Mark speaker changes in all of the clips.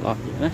Speaker 1: lọt vậy đấy.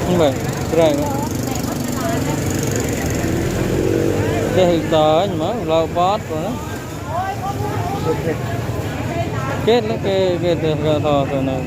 Speaker 1: Không phải, cái này cái hình tờ nhưng mà lâu bát rồi đó kết nó cái thò từ này